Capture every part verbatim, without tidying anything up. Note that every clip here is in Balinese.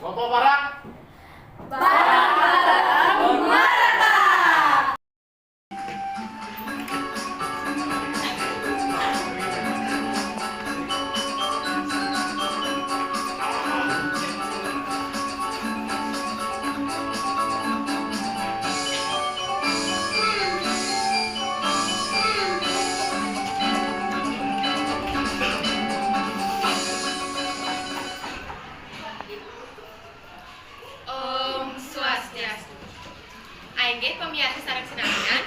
Bapak Barak. Om Swastiastu. Ainggih pamiarsa sareng sinamian.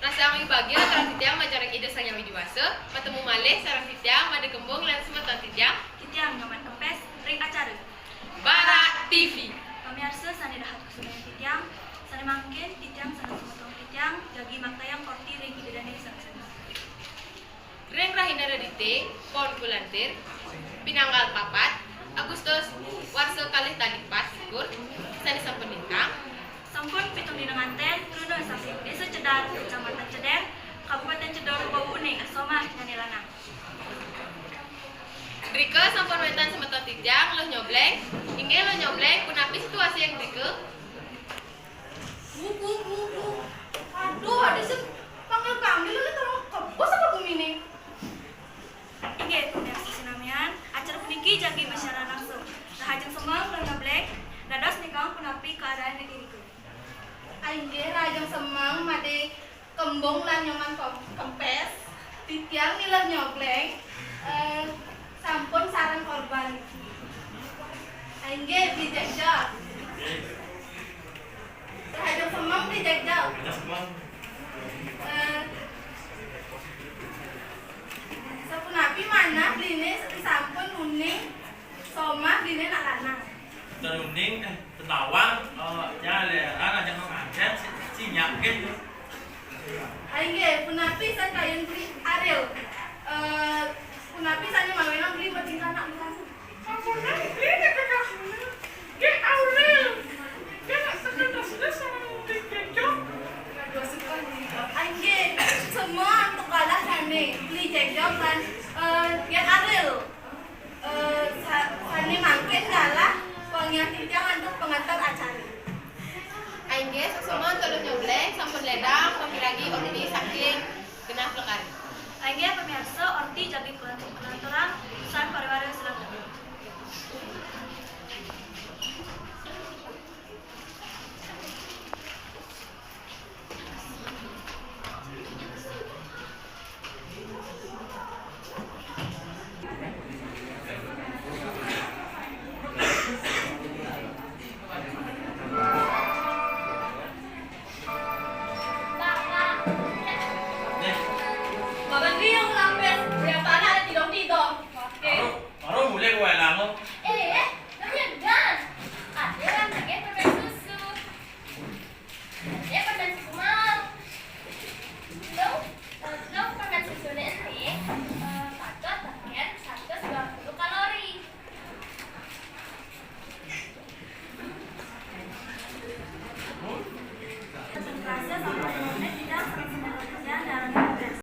Rasa angin bagia aturang titiang majareng Ida Sang Hyang Widi Wasa, matemu malih sareng titiang Madé Kembung lan semeton titiang. Titiang Nyoman Kempes ring acara Barak T V. Pamiarsa sané dahat kusumayang titiang, sané mangkin titiang sareng semeton titiang jagi maktayang orti ring Ida Dané sareng sami. Ring rahina Redité, pon Kulantir, pinanggal papat Agustus, warsa kalih tali pat likur, sané sampun lintang. Sampun pitung dina nganten, kruna saking Désa Cedar, Kecamatan Ceder, Kabupatén Cedar, Wau Uning, somah nyané lanang. Drika sampun wénten semeton titiang, Luh Nyobleng. Inggih, Luh Nyobleng, punapi situasi ing drika? Bu, bu, bu, bu. Aduh, ada sih panggil-panggil lagi tolong kebos apa guminé? Inggih, pamiarsa sinamian, acara puniki jagi masiaran langsung. Rahajeng semeng, Luh Nyobleng, dados nika punapi keadaan ing drika? Inggih, rahajeng semeng, Madé Kembung lan Nyoman Kom-, Kempes, titiang Ni Luh Nyobleng, eh, sampun sareng korban. Inggih, Bli Jegjog. Rahajeng semeng, Bli Jegjog. Eh, sapunapi manah bliné sampun uning somah bliné nak lanang? Ten uning, eh, ten tawang, eh, ya, lé, ah, ajak nang ajak, si, si nyak, gitu. Inggih, punapi sané kayun Bli Aril? Eh, punapi sané mawinan Bli matingkah nak luas? Sampun, Bli, nggih, Aril. Nggih, nak sekedas-kedas sama Bli Jegjog. Inggih, semua antuk galah sané Bli Jegjog lan, eh, nggih, Aril. Eh, sa-, sané mangkin galah wangiang titiang antuk pangantar acara. Inggih, suksma Luh Nyobleng, sampun lédang pamiragi orti saking genah plekari. Inggih, pamiarsa, orti jagi kalanturang sareng pariwara